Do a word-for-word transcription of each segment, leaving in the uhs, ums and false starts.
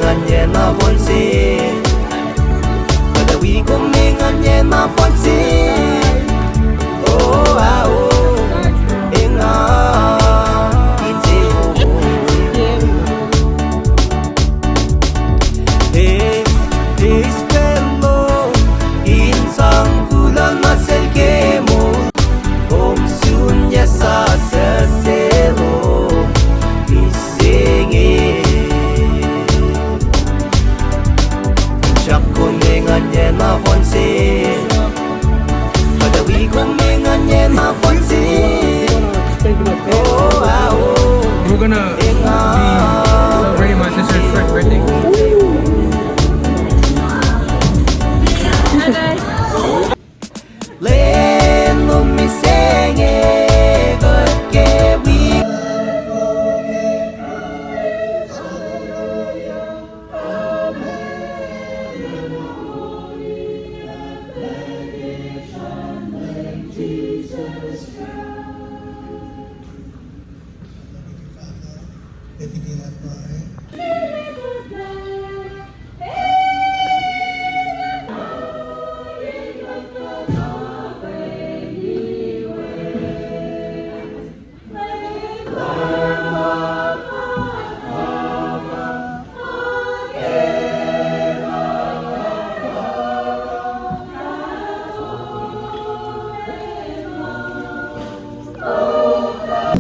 Engan ye na fon se. Kuht ac wi kom engan ye na fon se. Oh, ah, oh. Engan. Ite, oh, oh. Eis, eis pacl lom in sang kuloh nuh sel ke moul. Kom sun yac sasuc se lom mihsenge. Srak kom engan ye na fon se. Kuht ac wi kom engan ye na fon se. Oh, ah, oh. We're gonna be celebrating my sister's first birthday. Lwen lom mihsenge kuht ke wi.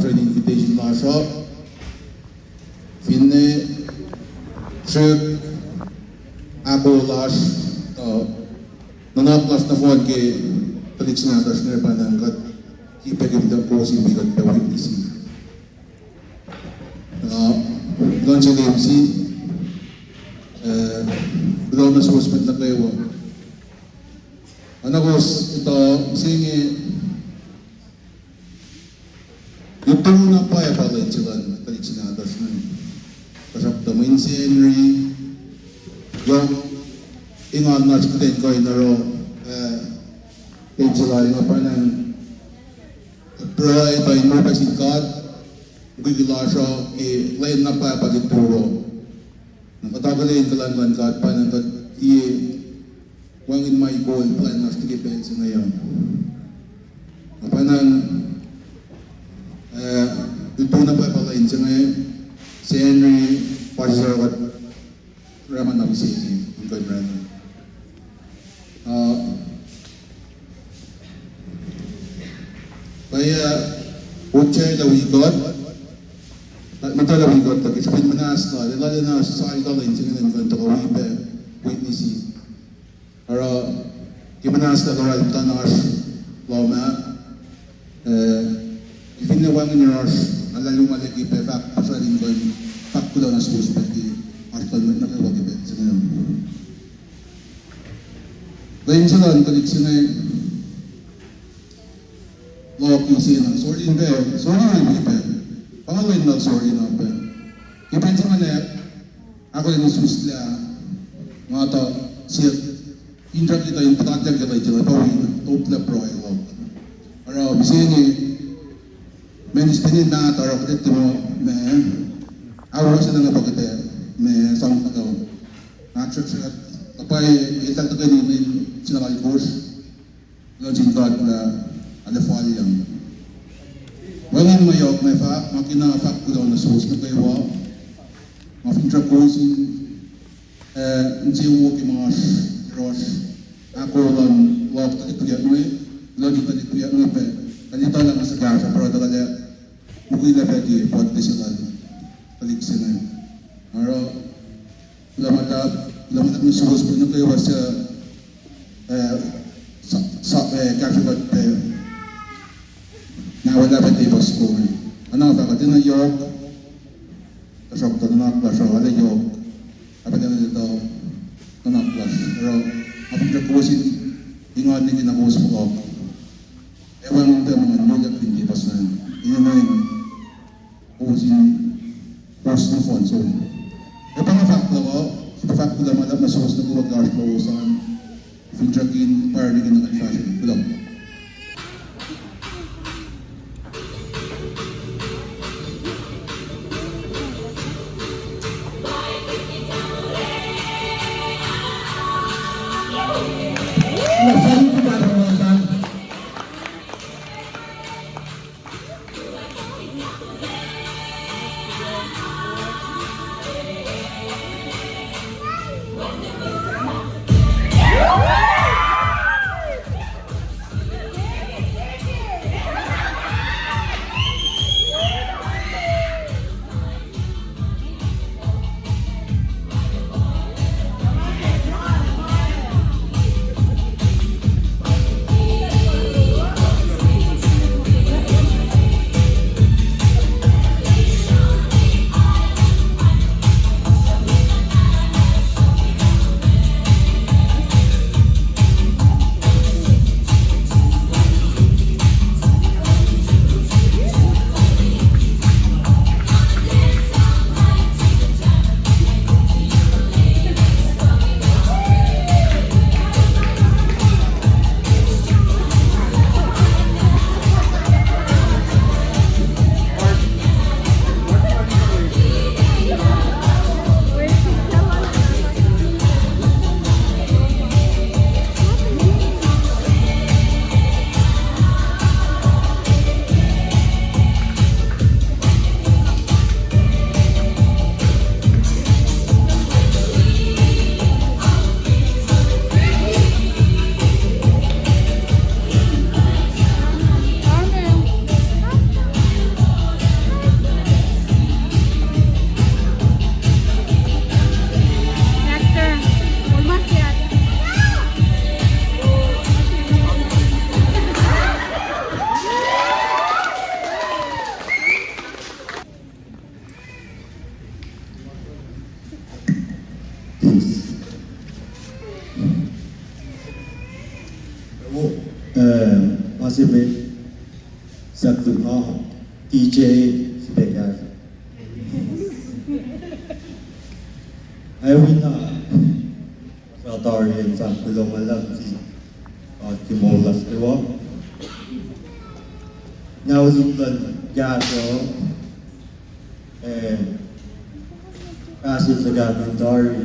Training invitation lasr uh. Finne srihk ahko lasr, uh, nuhnak lasr nohfohn ke tuhlihk se nahtuhsr inge pa ngan kuht ke pac ke kuht kowos in wi kuht pac witness. Uh, luhngse lem si, uh, kuloh na suwohs met nuh kwewa. Oacna kowos etuh se inge, Lututacng na pwacye pa lwen se luhn tuhlihk se nahtuhsr inge. Tuhsruhktuh mwe insiyac Sacnri, yohk engan lasr kuht in kuh in oruh, eh, lwen se lal inge pa ngan pruhe tuh in moul pac sin God, mukwikwi lasr uh ke lwen na pwacye pa lututacng. Na kuht akihlen kuhlwacng luhn God pa ngan kuht tiac wacngihn ma ikol plwacn lasr nuh ke pacl se inge uh. Na pa ngan, eh, lututacng na pwacye pa lwen se inge, Sacnri, pa sisor kuht orekma na mihsenge in kuh in orekma. Uh, pwacye, uh, otsac lah wi kuht, uh, muhta lah wi kuht, tuh ke srihpen muhnahs lal, el arulacna sal kuht lwen se inge in kuh in tuhkuh wi pac witness. Oruh ke muhnahs lal oruh muhta na oasr lohm ah, eh, finne wacngihn yohrohsr, nga luhlahlfongi lah ke pac fahk puhsrwacl in kuh in fahk kuloh na suwohs pac ke oasr kuh mwet nuh kwewa ke pacl se inge. Lwen se luhn tuhlihk se inge, loh ke sena, sori pac, sori na pac. Pa nga lwen lal sori na pac. Ke pacl se inge, ahkolah in isuslac, nga tuh siyuck, in srihke tuh in puhtatlac ke lwen se inge, pa wi top lah pruhe luhk. Oruh mihsenge, ministry in mahtuh oruh kuht etuh ma, ma, ahwowo se inge pa kuht ac, ma, sang kuhtuh. Ahksracksrak, kuh pa eltahl tuhkweni in singucul alkosr. Kuloh sin God lah arlac falyang. Wacngihn ma yohk nga fahk, nga kena fahk kuloh na suwohs nuh kwewa. Nga finsrak kowos in, eh, insewowo ke ma oasr, yohrohsr, ahkolah luhk tuhlihk wiyuck inge, kuloh sin tuhlihk wiyuck inge pac. Kuht etuh lah nga suhkahsruhp, oruh tuh kuht ac mukwilac pac ke birthday se lal tuhlihk se inge. Oruh Kuloh ma luhlahp, kuloh ma luhlahp nuh suwos pac nuh kwewa suc, eh, sa-, sa-, eh, kahsruh kuht pac. Na welah pac tepuh soko inge. Oacna fahk kuht enenuh yohk, tuhsruhktuh nuhnak lasr uh arlac yohk. Ahpahlah enenuh nuhnak lasr. Oruh, nga finsrak kowos in engan nwe ke na kowos fohlohk. Ac wacngihn pac ma ngan moulyak fin tepuh soko inge. Enenuh kowos in, kowos nohfohn som. Ac pa nga fahk luhk uh, srihpac fahk kuloh ma luhlahp nuh suwos nuh kwewa ke oasr lowos an, finsrak in pwacr nwe ke na kuht fahsrweni. Kuloh. Eh, ma se met, sahk luhn D J, srihpac kahsruh. Ac wina, sra tari in sang kuloh ma luhlahp sin God ke moul lasr kwewa. Nao lik luhn kahsruh, eh, kahsruh se kahsruh tari,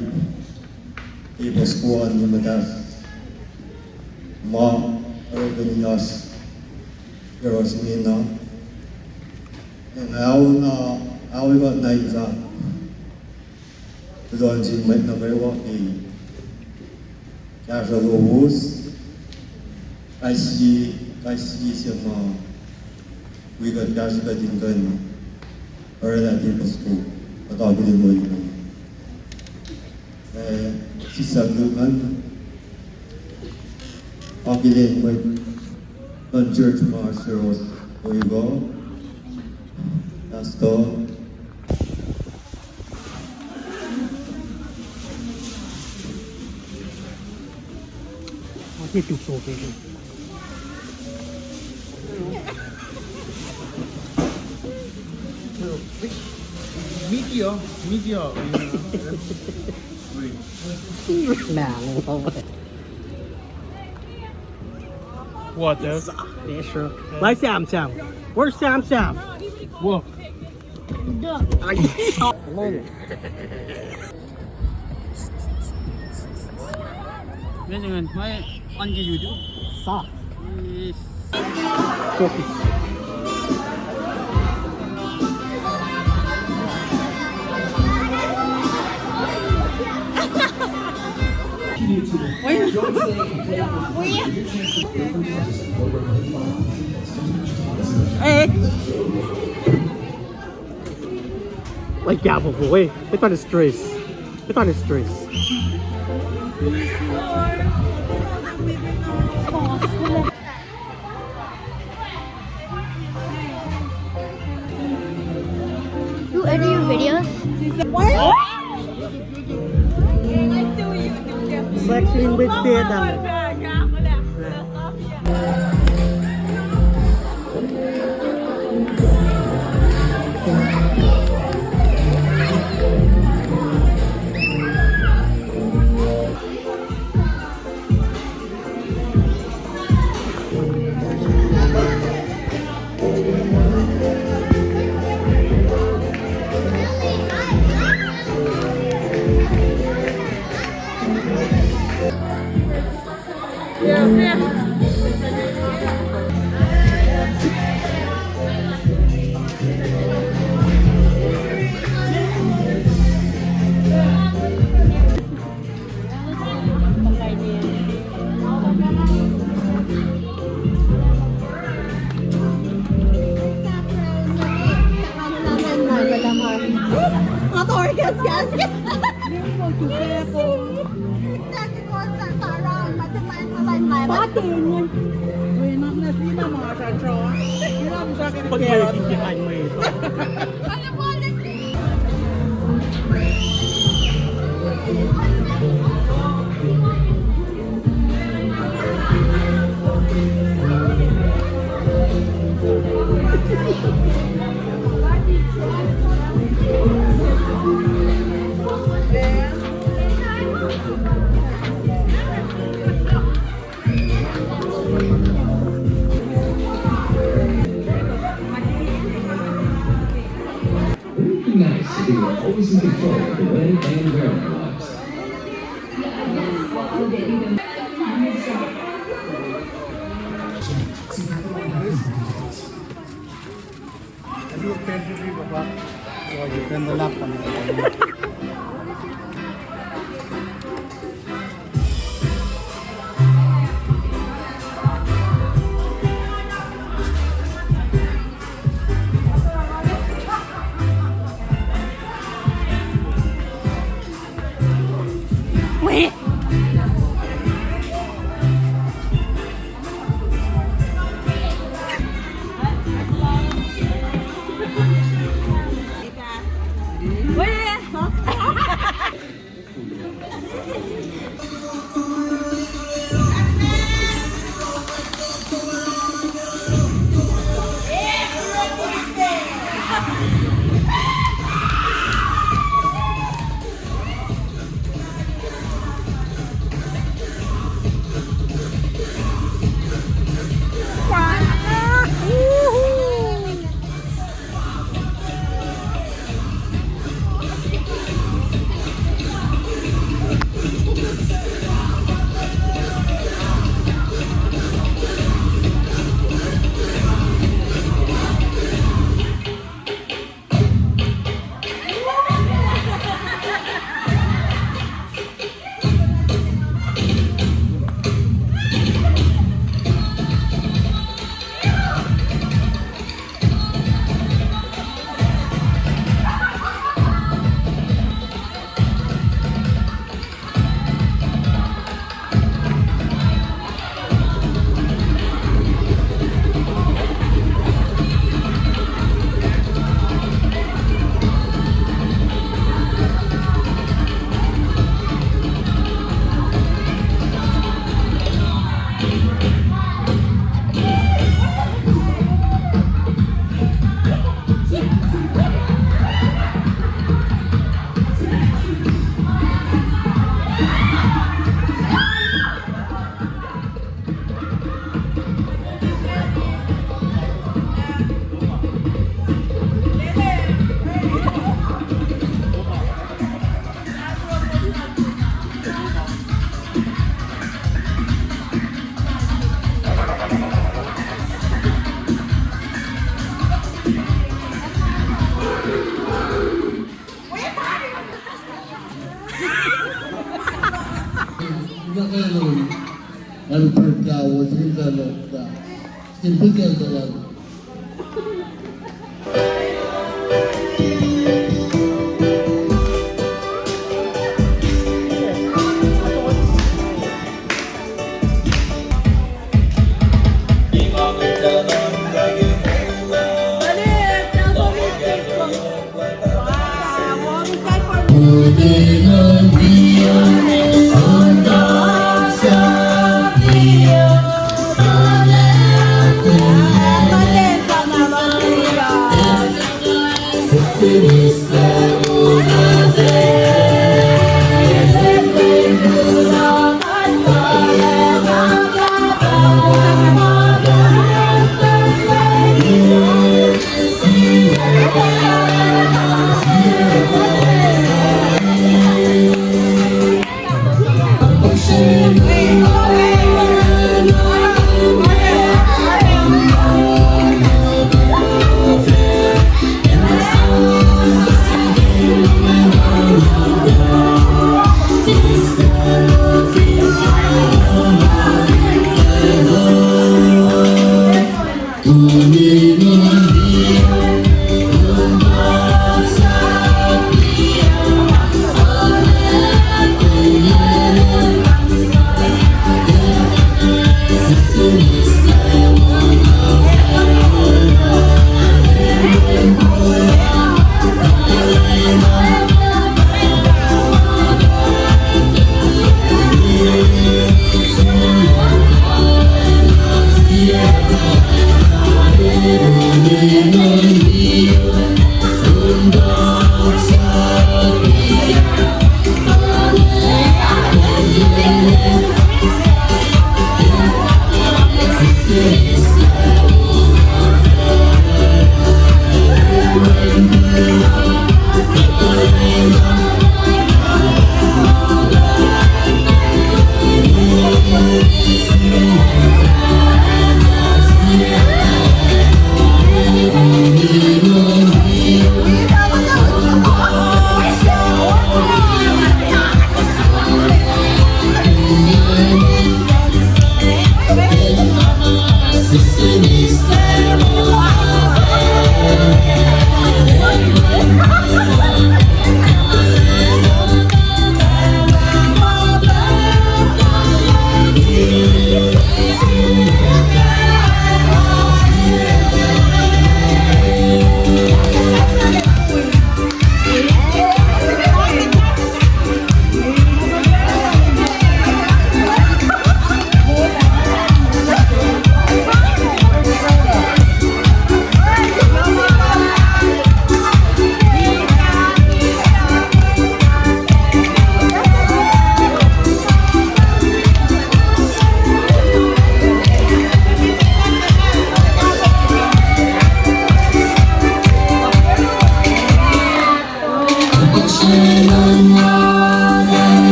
ke puhs kuan ni muhtahl ma orekeni oasr yohrohsr ingena. Ac nga auna, awe kuht na in sang kuloh nuh sin mwet nuh kwewa ke kahsruh lowos, kais sie, kais sie se ma wi kuht kahsruh kuht in kuh in orwaclah ke puhs kuh, kuht akihlen mwe, eh, sisap luhn, akihlen mwet luhn church ma oasr yohrohsr, oiko, pastor. Media, media. Nah, no. What else? Yeah, sure. Where's Sam Sam? Where's Sam Sam? Whoa. Meaning, my on the YouTube. Sa. Yes. Like, yeah, but wait, put on his dress. Put on his dress. You edit your videos? What? Flexing with Satan. Nice to be always in control of the wedding and wearing lives. Albert Dawes, Hilda Lokta. Stil pihkel tuhlalo.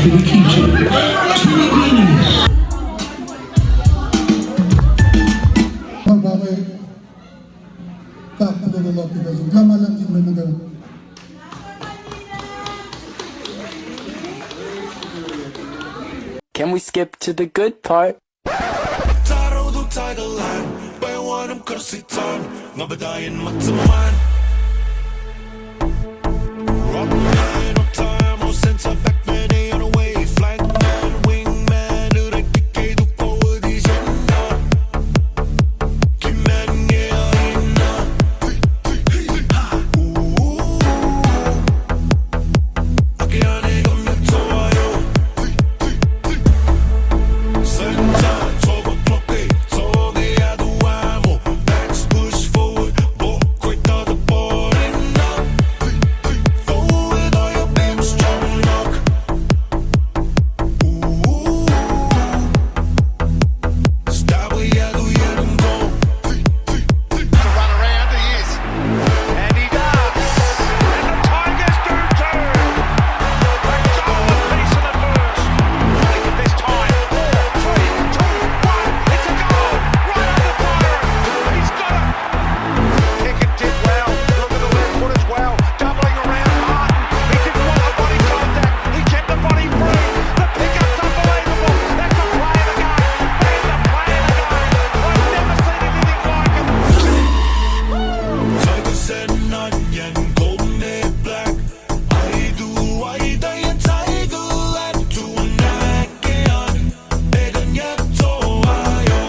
to the kitchen, to the dinners. Pal pahme, tak pulolo loki kasun. Kama lang jin me nuka. Can we skip to the good part? Taro do tiger line, by one I'm cursed time. Nga badayan mataman. Rockman, all time, all sense of back man, eh, on the way. Flag man, wing man, ure kike du forward is enough. Kiman nge aina. Ooh. Akeane gom na toayo. To run around, he is. And he does. And the Tigers do too. A goal apiece in the first. This time, four, three, two, one. It's a goal. Right under fire. He's got it. Pickett did well. Look at the left foot as well. Doubling around Martin. He didn't want the body contact. He kept the body free. The pickup's unbelievable. That's the play of the game. That is the play of the game. I've never seen anything like it. Tigers and onion, golden and black. I do, I die, and tiger and to an akean. Eden yet to ayo.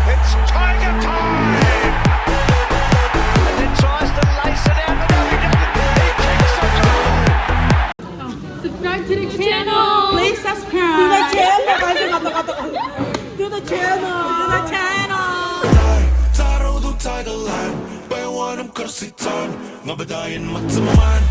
It's Tiger time! And he tries to lace it out, but no, he doesn't. He kicks the goal! Subscribe to the channel. Please subscribe to the channel. To the channel. To the channel. Taro do tiger line, by one I'm cursed time. Nga badayan mataman.